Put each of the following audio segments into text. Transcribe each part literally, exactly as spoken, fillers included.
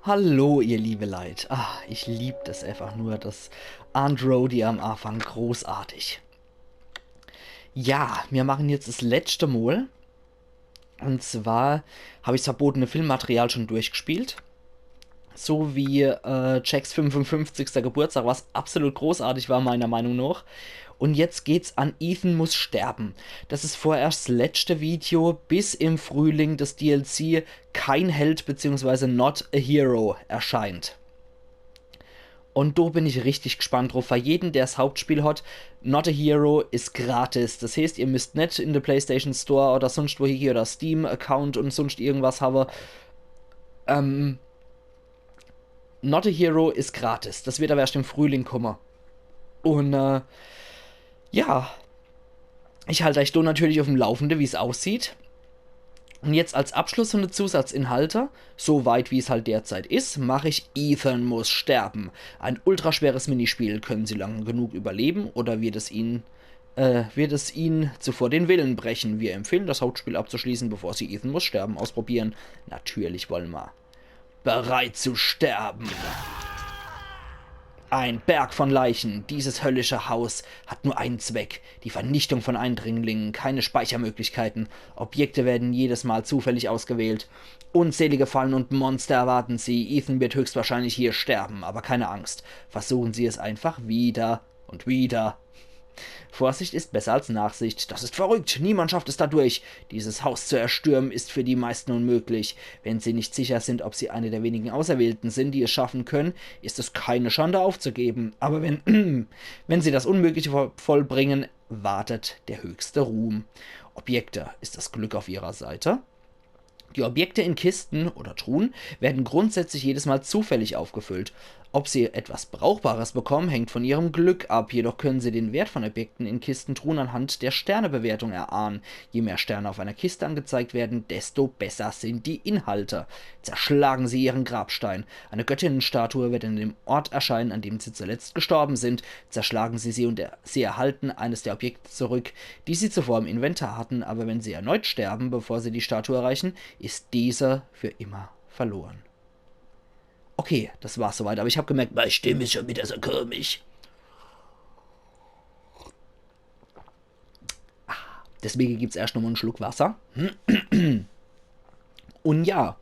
Hallo, ihr liebe Leit. Ah, ich lieb das einfach nur, das Aunt Rhody am Anfang, großartig. Ja, mir machen jetzt das letzte Mol. Und zwar hab ich das verbotene Filmmaterial schon durchgespielt. So wie äh, Jacks fünfundfünfzigster Geburtstag, was absolut großartig war, meiner Meinung nach. Und jetzt geht's an Ethan muss sterben. Das ist vorerst das letzte Video, bis im Frühling das D L C Kein Held beziehungsweise Not a Hero erscheint. Und do bin ich richtig gespannt drauf. Für jeden, der das Hauptspiel hat, Not a Hero is gratis. Das heißt, ihr müsst net in der PlayStation Store oder sonst wo hingehen oder Steam-Account und sonst irgendwas haben. Ähm, Not a Hero is gratis. Das wird aber erst im Frühling kommen. Und äh, ja, ich halte euch do natürlich auf dem Laufenden, wie es aussieht. Und jetzt als Abschluss von den Zusatzinhalte, so weit wie es halt derzeit ist, mache ich Ethan muss sterben. Ein ultraschweres Minispiel. Können Sie lange genug überleben oder wird es Ihnen, äh, wird es Ihnen zuvor den Willen brechen? Wir empfehlen, das Hauptspiel abzuschließen, bevor Sie Ethan muss sterben ausprobieren. Natürlich wollen wir. Bereit zu sterben. Ein Berg von Leichen. Dieses höllische Haus hat nur einen Zweck. Die Vernichtung von Eindringlingen. Keine Speichermöglichkeiten. Objekte werden jedes Mal zufällig ausgewählt. Unzählige Fallen und Monster erwarten Sie. Ethan wird höchstwahrscheinlich hier sterben, aber keine Angst. Versuchen Sie es einfach wieder und wieder. Vorsicht ist besser als Nachsicht. Das ist verrückt. Niemand schafft es dadurch. Dieses Haus zu erstürmen ist für die meisten unmöglich. Wenn sie nicht sicher sind, ob sie eine der wenigen Auserwählten sind, die es schaffen können, ist es keine Schande aufzugeben. Aber wenn, wenn sie das Unmögliche vo- vollbringen, wartet der höchste Ruhm. Objekte, ist das Glück auf ihrer Seite? Die Objekte in Kisten oder Truhen werden grundsätzlich jedes Mal zufällig aufgefüllt. Ob sie etwas Brauchbares bekommen, hängt von ihrem Glück ab. Jedoch können sie den Wert von Objekten in Kisten, Truhen anhand der Sternebewertung erahnen. Je mehr Sterne auf einer Kiste angezeigt werden, desto besser sind die Inhalte. Zerschlagen Sie Ihren Grabstein. Eine Göttinnenstatue wird in dem Ort erscheinen, an dem Sie zuletzt gestorben sind. Zerschlagen Sie sie und er- Sie erhalten eines der Objekte zurück, die Sie zuvor im Inventar hatten, aber wenn Sie erneut sterben, bevor Sie die Statue erreichen, ist diese für immer verloren. Okay, das war's soweit, aber ich hab gemerkt, meine Stimme ist schon wieder so komisch. Ah, deswegen gibt's erst nochmal einen Schluck Wasser. Und ja,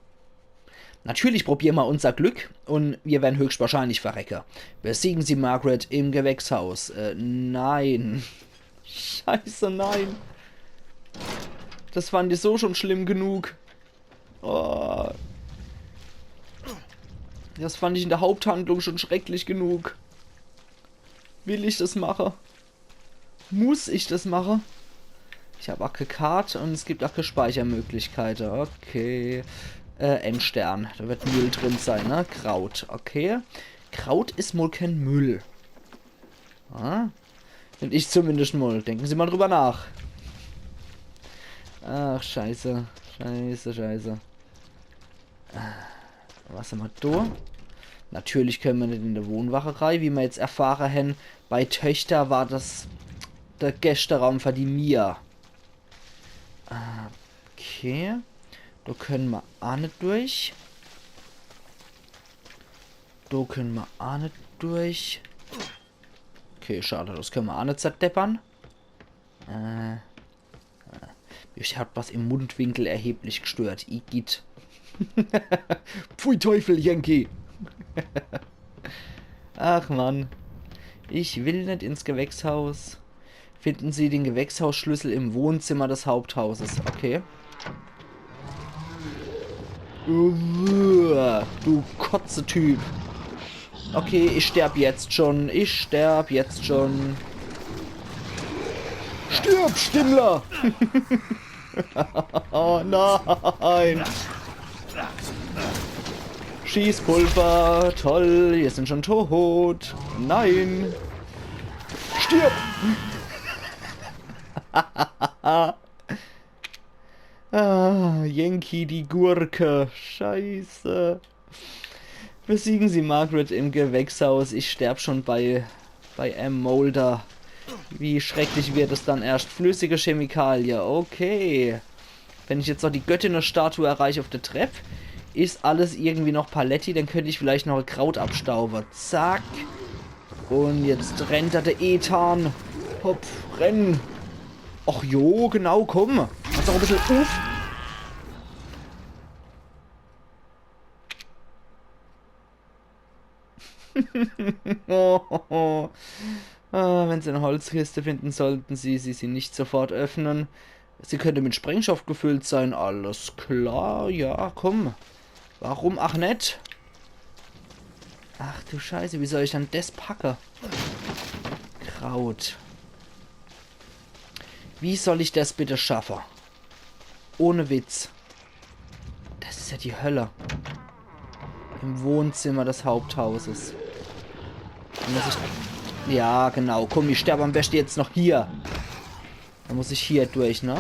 natürlich probieren wir unser Glück und wir werden höchstwahrscheinlich verrecken. Besiegen Sie Margaret im Gewächshaus. Äh, nein. Scheiße, nein. Das fand ich so schon schlimm genug. Oh. Das fand ich in der Haupthandlung schon schrecklich genug. Will ich das mache? Muss ich das mache? Ich hab ach kä Kart und es gibt ach kä Speichermöglichkeite. Okay. Äh, Endstern. Da wird Müll drin sein, ne? Kraut. Okay. Kraut is mol kein Müll. Ah? Find ich zumindest mol. Denken Sie mal drüber nach. Ach, scheiße. Scheiße, scheiße. Was hammer do? Natürlich können wir nicht in die Wohnwache rei, wie wir jetzt erfahre hen. Bei Töchter war das der Gästeraum für die Mia. Okay. Do können wir ach nicht durch. Do können wir ach nicht durch. Okay, schade, das können wir ach nicht zerdeppern. Äh, äh, mich hat was im Mundwinkel erheblich gestört. Igitt. Pfui Teufel, Yankee. Ach Mann. Ich will nicht ins Gewächshaus. Finden Sie den Gewächshausschlüssel im Wohnzimmer des Haupthauses. Okay. Uah, du Kotze-Typ. Okay, ich sterb jetzt schon. Ich sterb jetzt schon. Stirb, Stimmler! Oh nein! Schießpulver, toll, wir sind schon tot. Nein! Stirb! Ah, Yankee, die Gurke. Scheiße. Besiegen Sie Margaret im Gewächshaus. Ich sterb schon bei, bei Am Moulder. Wie schrecklich wird es dann erst. Flüssige Chemikalie. Okay. Wenn ich jetzt noch die Göttinnestatue erreiche auf der Trepp, Is alles irgendwie noch paletti, dann könnt ich vielleicht noch e Kraut abstauwe. Zack. Un jetzt rennt do de Ethan. Hopp, renn. Ach jo, genau, komm. Mach doch e bissel uff. Ah, wenn Sie eine Holzkiste finden, sollten Sie, Sie sie nicht sofort öffnen. Sie könnte mit Sprengstoff gefüllt sein. Alles klar, ja, komm. Warum ach net? Ach du Scheiße, wie soll ich dann des packe? Kraut. Wie soll ich des bitte schaffe? Ohne Witz. Des is ja die Hölle. Im Wohnzimmer des Haupthauses. Do muss ich, ja, genau. Komm, ich sterb am beschte jetzt noch hier. Do muss ich hier durch, ne?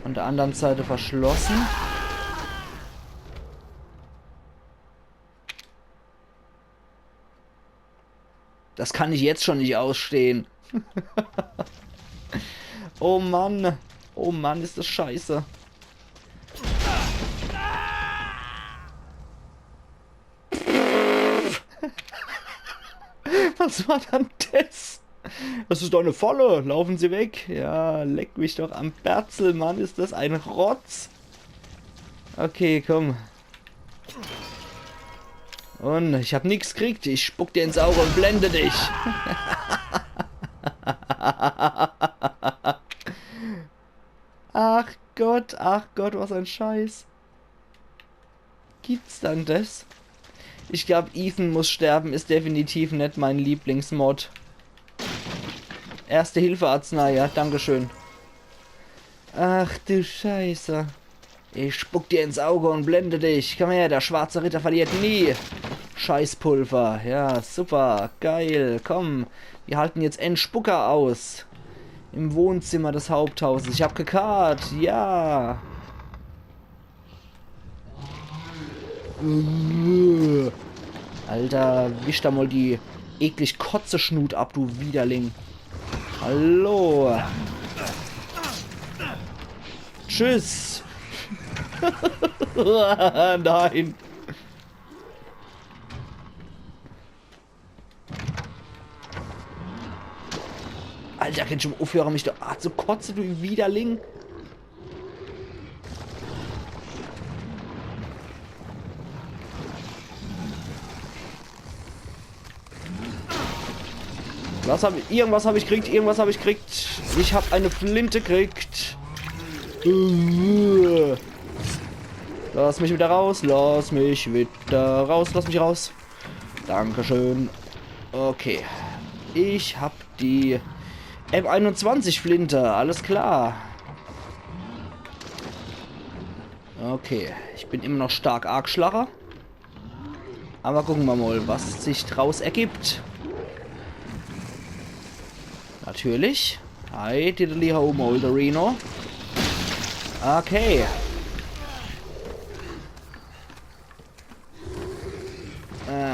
Von der anderen Seite verschlossen. Des kann ich jetzt schon net ausstehn. Oh Mann. Oh Mann, is des scheiße. Was war dann des? Das ist doch eine Falle. Laufen Sie weg. Ja, leck mich doch am Berzel, Mann. Ist das ein Rotz? Okay, komm. Und ich hab nix gekriegt. Ich spuck dir ins Auge und blende dich. Ach Gott, ach Gott, was ein Scheiß. Gibt's dann das? Ich glaub, Ethan muss sterben ist definitiv net mein Lieblingsmod. Erste-Hilfe-Arznei, ja, dankeschön. Ach du Scheiße. Ich spuck dir ins Auge und blende dich. Komm her, der schwarze Ritter verliert nie. Scheißpulver. Ja, super. Geil. Komm, wir halten jetzt en Spucker aus. Im Wohnzimmer des Haupthauses. Ich hab gekarrt. Ja. Alter, wisch da mal die eklig Kotzeschnut ab, du Widerling. Hallo. Tschüss. Nein. Alter, kannst du mal aufhören, mich da anzukotzen, du Widerling? Was hab ich? Irgendwas hab ich kriegt, irgendwas hab ich kriegt. Ich hab eine Flinte kriegt. Lass mich wieder raus, lass mich wieder raus, lass mich raus. Dankeschön. Okay. Ich hab die M einundzwanzig Flinte, alles klar. Okay, ich bin immer noch stark aageschlache. Aber gucken wir mal, was sich draus ergibt. Natürlich. Hi, diddly ho, Molderino. Okay. Äh.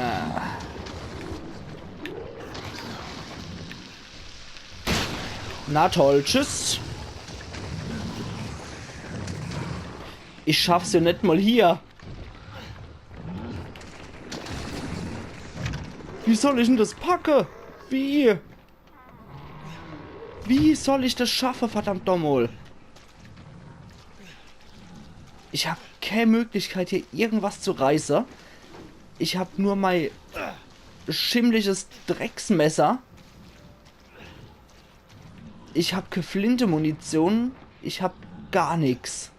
Na toll, tschüss. Ich schaff's ja net mal hier. Wie soll ich denn das packe? Wie? Wie soll ich das schaffe, verdammt nochmal? Ich hab keine Möglichkeit, hier irgendwas zu reiße. Ich hab nur mein schimmliches Drecksmesser. Ich hab keine Flinte-Munition. Ich hab gar nix.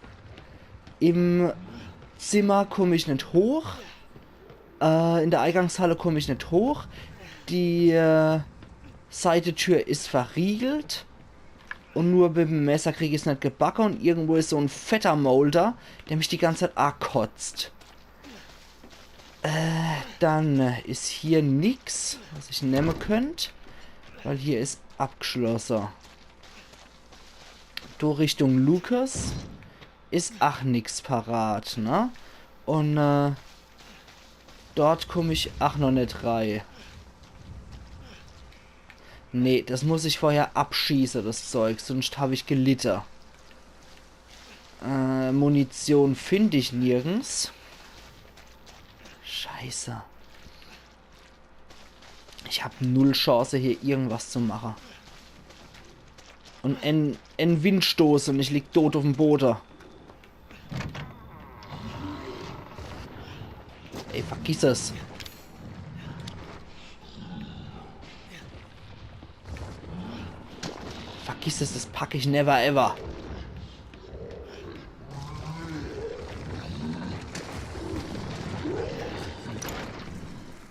Im Zimmer komm ich net hoch. Äh, in der Eingangshalle komm ich net hoch. Die, äh, Seitentür is verriegelt. Und nur mit dem Messer krieg ich's net gebacke. Und irgendwo is so en fetter Molder, der mich die ganze Zeit akotzt. Äh, dann, äh, is hier nix, was ich nemme könnt. Weil hier is abgeschlosse. Do Richtung Lucas is ach nix parat, ne? Und, äh, dort komm ich ach noch net rei. Nee, das muss ich vorher abschieße, das Zeug, sonst hab ich gelitte. Äh, Munition find ich nirgends. Scheiße. Ich hab null Chance, hier irgendwas zu mache. Und en, en Windstoß und ich lieg tot uffm Bode. Ey, vergiss es. Vergiss es, das pack ich never ever.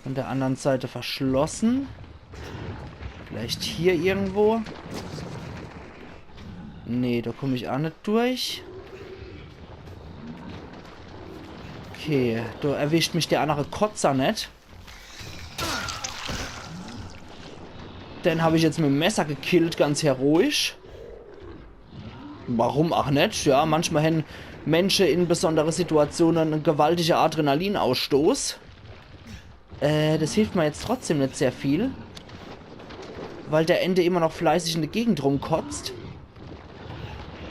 Von der anderen Seite verschlossen. Vielleicht hier irgendwo. Nee, da komm ich auch net durch. Okay, da erwischt mich der andere Kotzer net. Den hab ich jetzt mit dem Messer gekillt, ganz heroisch. Warum auch net? Ja, manchmal hän Mensche in besondere Situationen en gewaltige Adrenalinausstoß. Äh, das hilft mir jetzt trotzdem net sehr viel. Weil der Ende immer noch fleißig in der Gegend rumkotzt.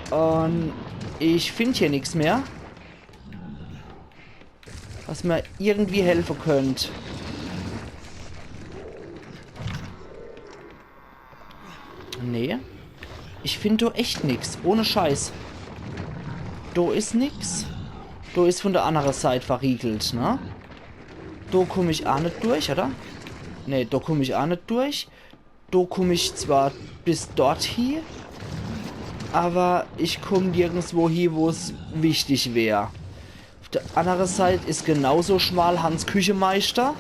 Und ich find hier nix mehr, was mir irgendwie helfe könnt. Nee. Ich find do echt nix. Ohne Scheiß. Do is nix. Do is von der andere Seit verriegelt, ne? Do komm ich auch net durch, oder? Nee, do komm ich auch net durch. Do komm ich zwar bis dort hie, aber ich komm nirgendswo hie, wo's wichtig wär. Auf der andere Seit is genauso Schmalhans Küchemeister.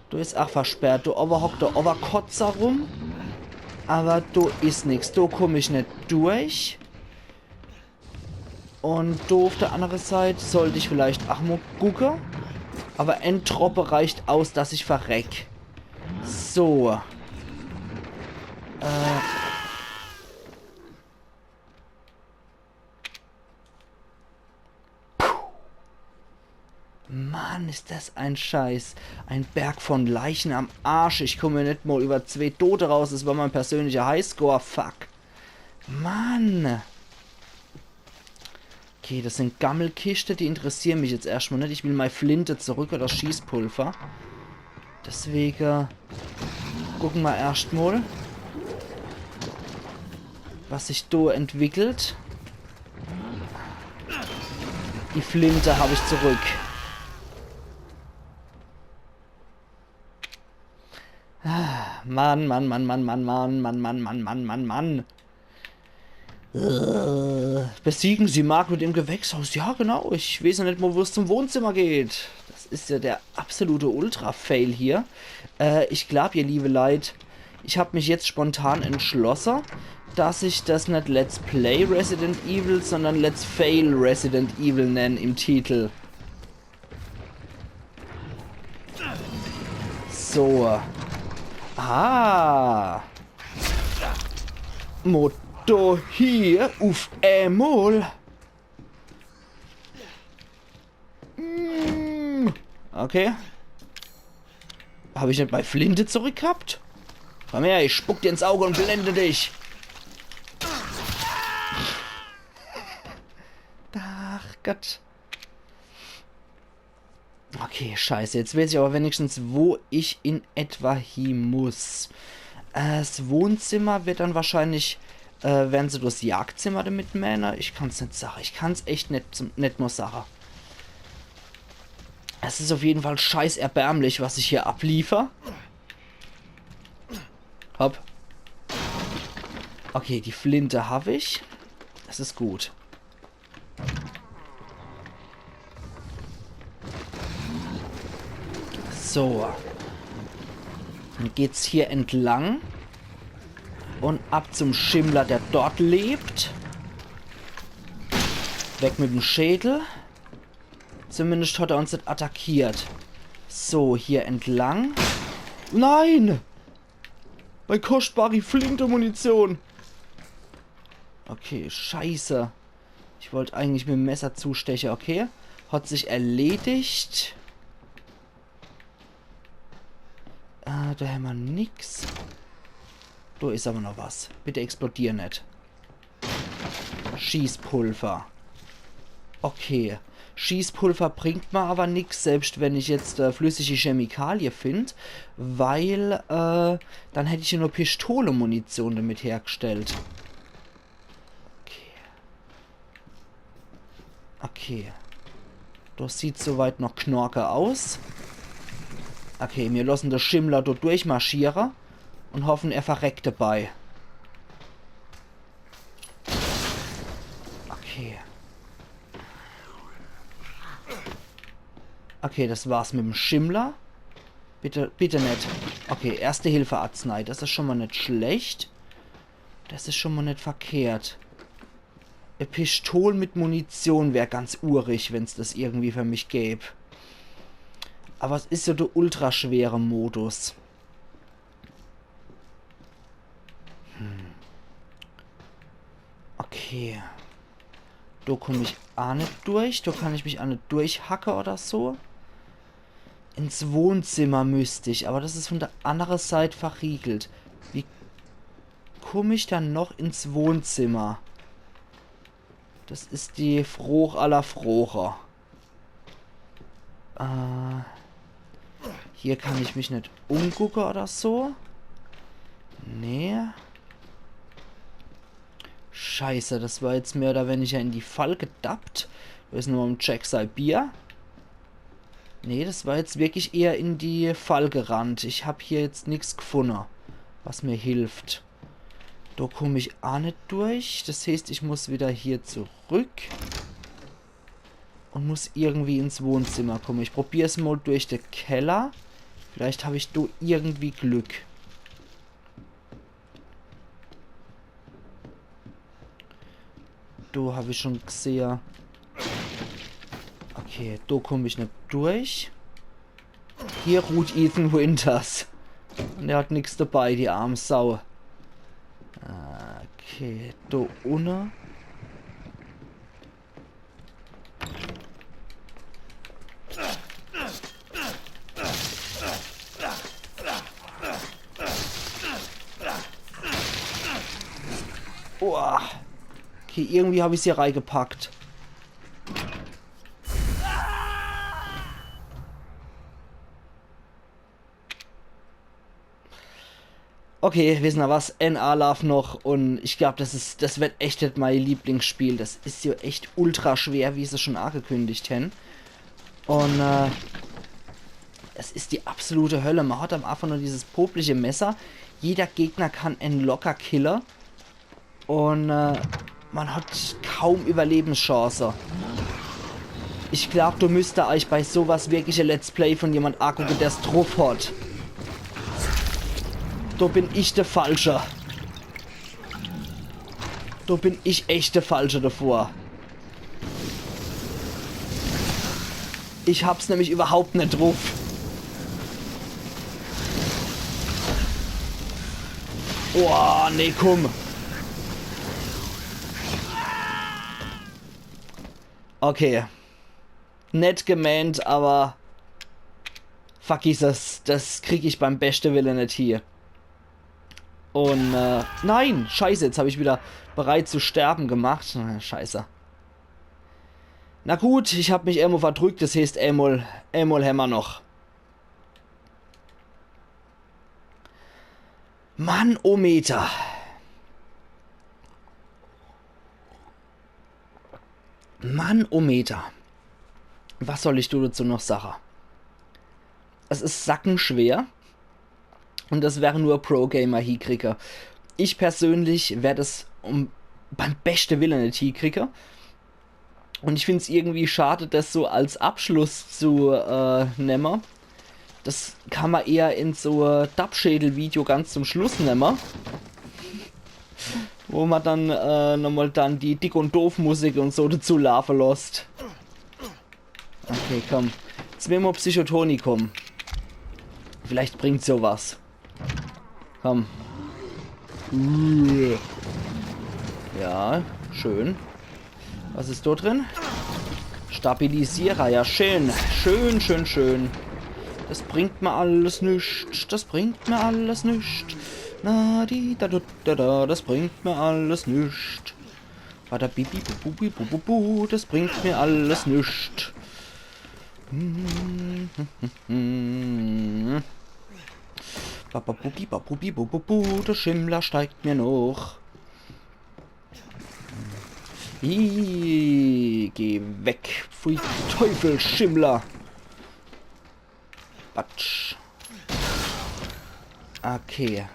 Do is auch versperrt. Do owwe hockt der Owwerkotzer rum. Aber do is nix. Do komm ich net durch. Und do auf der andere Seit sollt ich vielleicht auch mo gucke. Aber en Troppe reicht aus, dass ich verreck. So. Äh. Puh. Mann, is das ein Scheiß. Ein Berg von Leichen am Arsch. Ich komm hier net mo über zwee Tote raus. Das war mein persönlicher Highscore. Fuck. Mann. Okay, das sind Gammelkischte, die interessieren mich jetzt erschtmo net. Ich will mei Flinte zurück oder Schießpulver. Deswege gucke mer erschtmo, was sich do entwickelt. Die Flinte hab ich zurück. Ah, Mann, Mann, Mann. Äh, besiegen Sie Margaret im Gewächshaus. Ja, genau. Ich weeß ja net mo, wo's zum Wohnzimmer geht. Das is ja der absolute Ultra-Fail hier. Äh, ich glaub, ihr liebe Leit, ich hab mich jetzt spontan entschlosse, dass ich das net Let's Play Resident Evil, sondern Let's Fail Resident Evil nenn im Titel. So. Ah. Mo do hier uff emol. Mm. Okay. Hab ich net mei Flinte zurück gehabt? Komm her, ich spuck dir ins Auge und blende dich. Ach Gott. Okay, scheiße. Jetzt weeß ich aber wenigstens, wo ich in etwa hie muss. Äh, 's Wohnzimmer wird dann wahrscheinlich, äh, werden se das Jagdzimmer damit menne? Ich kann's net sage. Ich kann's echt net, net mo sage. Es is auf jeden Fall scheiß erbärmlich, was ich hier abliefer. Hopp. Okay, die Flinte hab ich. Das is gut. So. Dann geht's hier entlang. Und ab zum Schimmler, der dort lebt. Weg mit dem Schädel. Zumindest hat er uns net attackiert. So, hier entlang. Nein! Mei kostbari Flinte-Munition. Okay, scheiße. Ich wollt eigentlich mit dem Messer zusteche, okay. Hat sich erledigt. Äh, do hämmer nix. Do is aber noch was. Bitte explodier net. Schießpulver. Okay. Schießpulver bringt mer awwer nix, selbscht wenn ich jetzt, äh, flüssige Chemikalie find, weil, äh, dann hätt ich jo nur Pistolemunition demit hergestellt. Okay. Okay. Des sieht soweit noch knorke aus. Okay, mir lossen de Schimmler do durchmarschiere un hoffen, er verreckt debei. Okay. Okay, des war's mit'm Schimmler. Bitte, bitte net. Okay, Erste-Hilfe-Arznei. Des is schun mol net schlecht. Des is schun mol net verkehrt. E Pistol mit Munition wär ganz urig, wenn's des irgendwie für mich gäb. Awwer es is jo de ultraschwere Modus. Hm. Okay. Do komm ich aa net durch. Do kann ich mich aa net durchhacke oder so. Ins Wohnzimmer müsst ich, awwer des is vun de annere Seit verriegelt. Wie komm ich dann noch ins Wohnzimmer? Des is die Froch aller Froche. Äh, hier kann ich mich net umgucke oder so. Nee. Scheiße, des war jetzt mehr oder weniger in die Fall gedappt. Wo is nochmol Jack sei Bier? Nee, des war jetzt wirklich eher in die Fall gerannt. Ich hab hier jetzt nix gfunne, was mir hilft. Do komm ich aa net durch. Des heeßt, ich muss wieder hier zurück. Un muss irgendwie ins Wohnzimmer komme. Ich probier's mol durch de Keller. Vielleicht hab ich do irgendwie Glück. Do hab ich schun gsehe. Okay, do komm ich net durch. Hier ruht Ethan Winters. Un er hat nix debei, die arm Sau. Okay, do unne. Boah. Okay, irgendwie hab ich's hier reigepackt. Okay, wissener was? En Anlaaf noch un ich glaab, des is, des werd echt net mei Lieblingsspiel. Des is jo echt ultra schwer, wie se schun angekündigt hän. Un, äh, es is die absolute Hölle. Mer hat am Anfang nur dieses popliche Messer. Jeder Gegner kann en locker kille. Un, äh, mer hat kaum Überlebenschance. Ich glaab, do müsst er eich bei so was wirklich e Let's Play vun jemand agucke, der's druff hat. Do bin ich de Falsche. Do bin ich echt de Falsche devor. Ich hab's nämlich überhaupt net druff. Oh, nee, komm. Okay. Nett gemeent, awwer vergiss es. Des krieg ich beim beschte Wille net hie. Un, äh, nein! Scheiße, jetzt hab ich wieder bereit zu sterben gemacht. Na, scheiße. Na gut, ich hab mich emol verdrückt, des heeßt, emol, emol hämmer noch. Manometer. Manometer. Was soll ich do dezu noch sage? Es is sackenschwer. Un des werre nur Pro-Gamer hiekriege. Ich persönlich werd es um, beim beschte Wille net hiekriege. Un ich find's irgendwie schad, des so als Abschluss zu, äh, nemme. Des kann mer eher in so e Dubschädel-Video ganz zum Schluss nemme. Wo mer dann, äh, nochmol dann die Dick un Doof Musik un so dezu laafe losst. Okay, komm. Zwemol Psychotonikum. Vielleicht bringt's jo was. Komm. Ja, schön. Was is do drin? Stabilisierer, ja, schön. Schön, schön, schön. Des bringt mer alles nix. Des bringt mer alles nix. Na, di, da, du, da, da, des bringt mer alles nix. Badabibi, bu, bu, bu, bu, bu, bu, das bringt mir alles nix. Bababubi, babubi, bu, bu, bu, der Schimmler steigt mir noch. Ih, geh weg. Pfui Teufel, Schimmler. Batsch. Okay.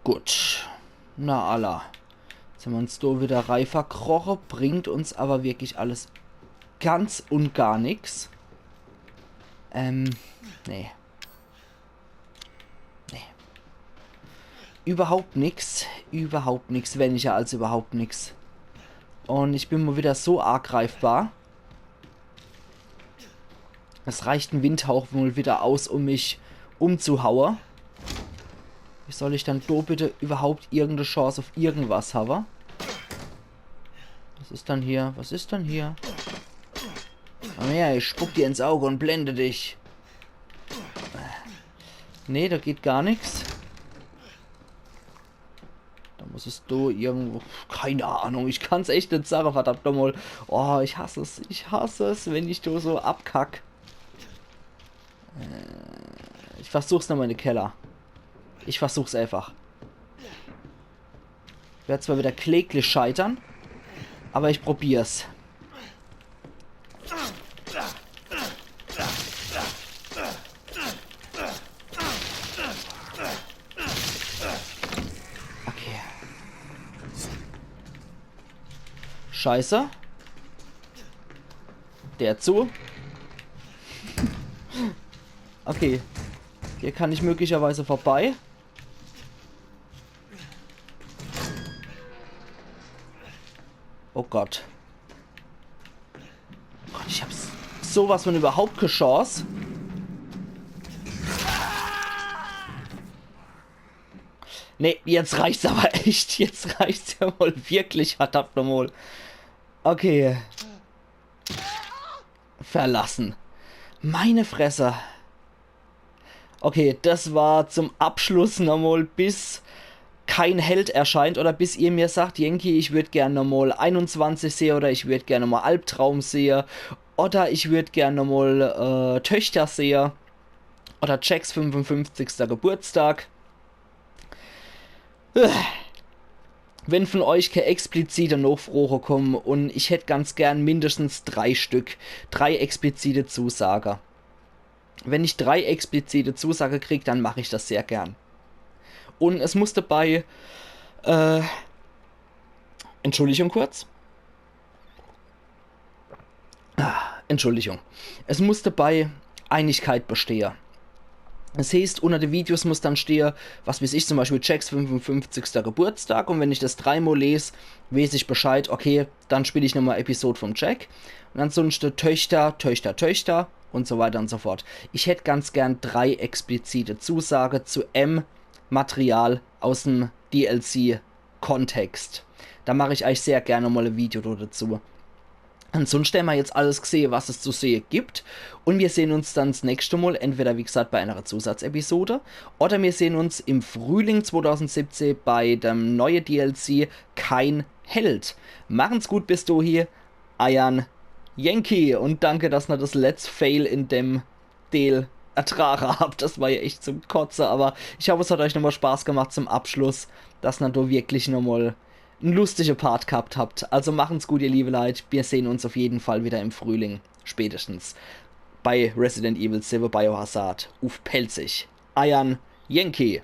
Gut. Na alla. Jetzt hän mer uns do wieder reiverkroche. Bringt uns aber wirklich alles ganz und gar nix. Ähm, nee. Nee. Überhaupt nix. Überhaupt nix. Weniger als überhaupt nix. Und ich bin mal wieder so angreifbar. Es reicht en Windhauch wohl wieder aus, um mich umzuhaue. Wie soll ich dann do bitte überhaupt irgendeine Chance auf irgendwas habe? Was is dann hier? Was is dann hier? Komm her, ich spuck dir ins Auge und blende dich. Nee, da geht gar nix. Da muss es do irgendwo. Keine Ahnung, ich kann's echt net sage, verdammt nochmal. Oh, ich hass es. Ich hass es, wenn ich do so abkack. Äh, ich versuch's nochmal in de Keller. Ich versuch's einfach. Werd zwar wieder kläglich scheitern, aber ich probier's. Okay. Scheiße. Der zu. Okay. Hier kann ich möglicherweise vorbei. Oh Gott. Gott, ich hab s-, sowas von überhaupt keine Chance. Nee, jetzt reicht's aber echt. Jetzt reicht's ja wohl wirklich, verdammt nochmal. Okay. Verlassen. Meine Fresse. Okay, das war zum Abschluss nochmal, bis kein Held erscheint oder bis ihr mir sagt, Yankee, ich würd gern nochmal einundzwanzig sehe oder ich würd gern nochmal Albtraum sehe oder ich würd gern nochmal, äh, Töchter sehe oder Jacks fünfundfünfzigster Geburtstag. Wenn von euch keine explizite Nachfroge kommen und ich hätt ganz gern mindestens drei Stück, drei explizite Zusage. Wenn ich drei explizite Zusage krieg, dann mach ich das sehr gern. Und es muss dabei, äh, Entschuldigung kurz. Ah, Entschuldigung. Es muss dabei Einigkeit bestehe. Das heißt, unter de Videos muss dann stehe, was weiß ich, zum Beispiel Jacks fünfundfünfzigster Geburtstag. Und wenn ich das dreimal les, weiß ich Bescheid, okay, dann spiel ich nochmal Episode vom Jack. Und ansonsten Töchter, Töchter, Töchter und so weiter und so fort. Ich hätt ganz gern drei explizite Zusage zu em Material aus dem D L C Kontext. Da mach ich euch sehr gerne mal ein Video dazu. Ansonsten haben wir jetzt alles gesehen, was es zu sehen gibt. Und wir sehen uns dann das nächste Mal, entweder wie gesagt bei einer Zusatzepisode, oder wir sehen uns im Frühling zweitausendsiebzehn bei dem neuen D L C Kein Held. Machen's gut bis dahin, eiern Yankee. Und danke, dass ihr das Let's Fail in dem Deel ertrage habt. Das war ja echt zum Kotze, aber ich hoffe, es hat euch nochmal Spaß gemacht zum Abschluss, dass ihr da wirklich nochmal en lustige Part gehabt habt. Also machen's gut, ihr liebe Leit. Wir sehen uns auf jeden Fall wieder im Frühling, spätestens bei Resident Evil sieben Biohazard uff Pälzisch. Eiern Yankee.